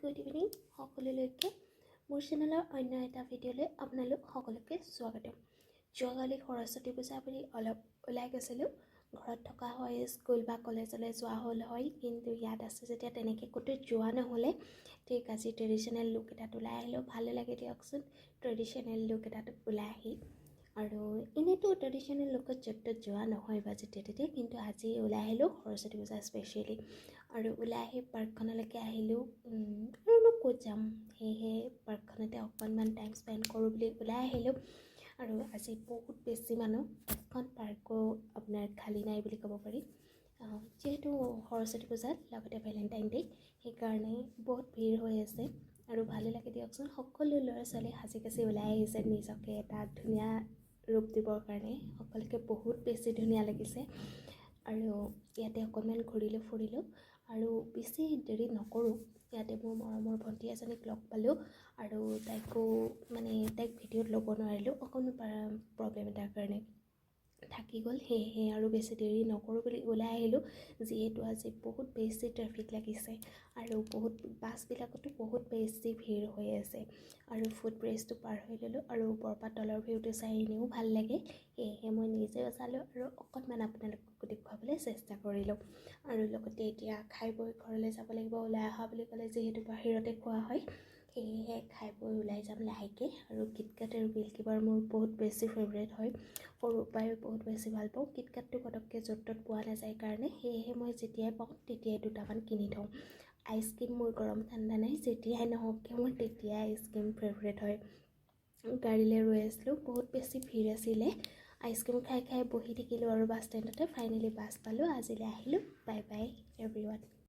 Good evening সকলোলৈকে। মোৰ চেনেলৰ অন্য এটা ভিডিঅ'লৈ আপোনালোক সকলোকে স্বাগতম। যোৱাকালি সৰস্বতী পূজা বুলি অলপ ওলাই গৈছিলোঁ। ঘৰত থকা হয়, স্কুল বা কলেজলৈ যোৱা হ'ল হয়, কিন্তু ইয়াত আছোঁ যেতিয়া তেনেকৈ ক'তো যোৱা নহ'লে। ঠিক আজি ট্ৰেডিশ্যনেল লুক এটাত ওলাই আহিলোঁ। ভালো লাগে দিয়কচোন ট্ৰেডিশ্যনেল লুক এটাত ওলাই আহি। আৰু এনেইতো ট্ৰেডিশ্যনেল লুকত য'ত ত'ত যোৱা নহয় বা যেতিয়া তেতিয়া, কিন্তু আজি ওলাই আহিলোঁ সৰস্বতী পূজা স্পেচিয়েলি। আৰু ওলাই আহি পাৰ্কখনলৈকে আহিলোঁ। আৰুনো ক'ত যাম? সেয়েহে পাৰ্কখনতে অকণমান টাইম স্পেণ্ড কৰোঁ বুলি ওলাই আহিলোঁ। আৰু আজি বহুত বেছি মানুহ, এখন পাৰ্কো আপোনাৰ খালী নাই বুলি ক'ব পাৰি। যিহেতু সৰস্বতী পূজাত লগতে ভেলেণ্টাইন ডে, সেইকাৰণে বহুত ভিৰ হৈ আছে। আৰু ভালো লাগে দিয়কচোন, সকলো ল'ৰা ছোৱালী সাজি কাচি ওলাই আহিছে নিজকে এটা ধুনীয়া ৰূপ দিবৰ কাৰণে। সকলোকে বহুত বেছি ধুনীয়া লাগিছে। আৰু ইয়াতে অকণমান ঘূৰিলোঁ ফুৰিলোঁ আৰু বেছি দেৰি নকৰোঁ। ইয়াতে মোৰ মৰমৰ ভণ্টি এজনীক লগ পালোঁ আৰু তাইকো মানে তাইক ভিডিঅ'ত ল'ব নোৱাৰিলোঁ, অকণমান প্ৰব্লেম এটাৰ কাৰণে থাকি গ'ল। সেয়েহে আৰু বেছি দেৰি নকৰোঁ বুলি ওলাই আহিলোঁ, যিহেতু আজি বহুত বেছি ট্ৰেফিক লাগিছে আৰু বহুত বাছবিলাকতো বহুত বেছি ভিৰ হৈ আছে। আৰু ফুট ব্ৰিজটো পাৰ হৈ ল'লোঁ আৰু ওপৰৰ পৰা তলৰ ভিউটো চাই এনেও ভাল লাগে। সেয়েহে মই নিজেও চালোঁ আৰু অকণমান আপোনালোককো দেখুৱাবলৈ চেষ্টা কৰিলোঁ। আৰু লগতে এতিয়া খাই বৈ ঘৰলৈ যাব লাগিব। ওলাই অহা বুলি ক'লে যিহেতু বাহিৰতে খোৱা হয়, সেয়েহে খাই বৈ ওলাই যাম লাহেকৈ। আৰু কিটকেট আৰু মিল্কীবাৰ মোৰ বহুত বেছি ফেভৰেট হয়, সৰুৰ পৰাই বহুত বেছি ভাল পাওঁ। কিটকেটটো পটককৈ য'ত ত'ত পোৱা নাযায় কাৰণে সেয়েহে মই যেতিয়াই পাওঁ তেতিয়াই দুটামান কিনি থওঁ। আইচক্ৰীম মোৰ গৰম ঠাণ্ডা নাই, যেতিয়াই নহওক কিয় মোৰ তেতিয়াই আইচক্ৰীম ফেভৰেট হয়। গাড়ীলৈ ৰৈ আছিলোঁ, বহুত বেছি ভিৰ আছিলে। আইচক্ৰীম খাই খাই বহি থাকিলোঁ আৰু বাছ ষ্টেণ্ডতে। ফাইনেলি বাছ পালোঁ, আজিলৈ আহিলোঁ। Bye bye everyone.